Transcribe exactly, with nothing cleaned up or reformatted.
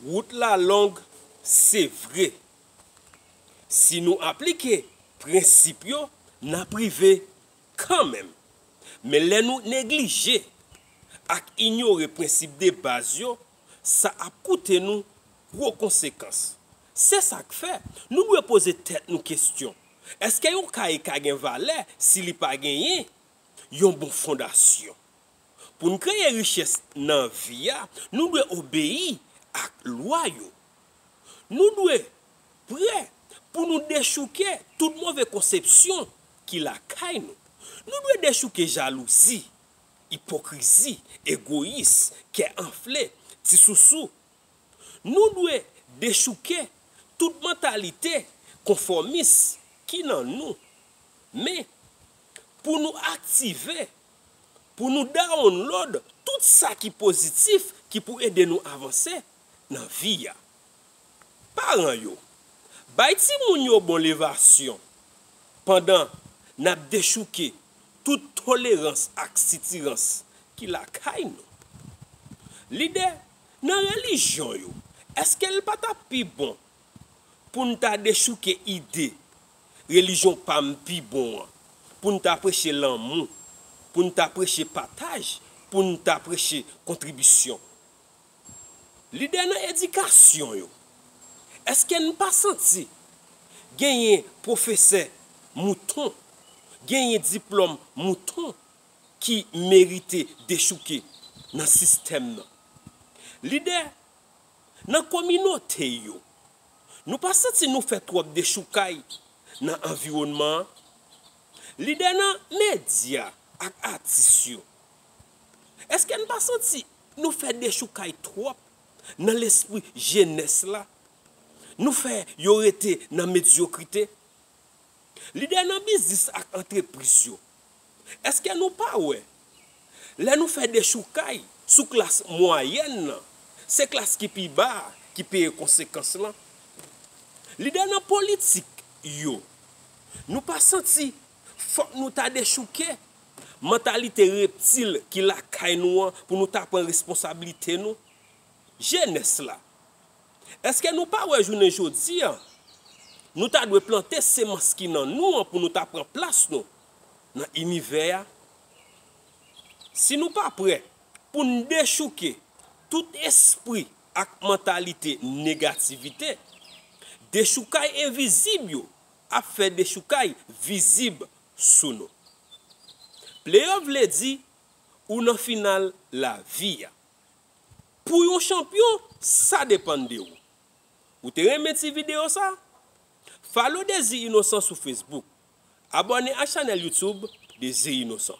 Wout la long, se vre. Si nou aplike prensip yo, n ap rive kanmenm. Men lè nou neglije ak inyore prensip de baz yo, sa ap koute nou gwo konsekans. Se sa k fè nou dwe poze tèt nou kesyon, èske yon kay ka gen valè si li pa genyen yon bon fondasyon? Pou n kreye richès nan vi a, nou dwe obeyi ak lwa yo. Nou dwe prè pou nou dechouke tout move konsepsyon ki lakay nou. Nou dwe dechouke jalouzi, ipokrizi, egoyis, kè anfle, ti sousou. Nou dwe dechouke tout mantalite konfòmis ki nan nou. Men, pou nou aktive, pou nou download tout sa ki pozitif ki pou ede nou avanse nan vi a. Paran yo, bay timoun yo bon levasyon pandan n ap dechouke tout tolerans ak sitirans ki lakay nou. Lidè nan relijyon yo, èske l pa t ap pi bon pou n ta dechouke ide relijyon pa m pi bon an, pou n ta preche lanmou, pou n ta preche pataj, pou n ta preche kontribisyon? Lidè nan edikasyon yo, èske n pa santi genyen pwofesè mouton, genyen diplòm mouton ki merite dechouke nan sistèm nan? Lidè nan kominote yo, nou pa santi nou fè twòp dechoukay nan anviwònman an? Lidè nan medya ak atis yo, èske n pa santi nou fè dechoukay twòp nan lespri jenès la? Nou fè yo rete nan medyokrite. Lidè nan biznis ak antrepriz yo, èske nou pa wè lè nou fè dechoukay sou klas mwayèn nan, se klas ki pi ba a ki peye konsekans lan? Lidè nan politik yo, nou pa santi fòk nou ta dechouke mantalite reptil ki lakay nou an pou nou ta pran responsablite nou? Jenès la, èske nou pa wè jounen jodi a, nou ta dwe plante semans ki nan nou an pou nou ta pran plas nou nan inivè a? Si nou pa prè pou n dechouke tout espri ak mantalite negativite, dechoukay envizib yo ap fè dechoukay vizib sou nou. Pleyòf vle di ou nan final lavi a. Pou yon chanpyon, sa depann de ou. Ou te renmen ti videyo sa? Follow Dezi Inosan sou Facebook. Abòne a chanèl YouTube Dezi Inosan.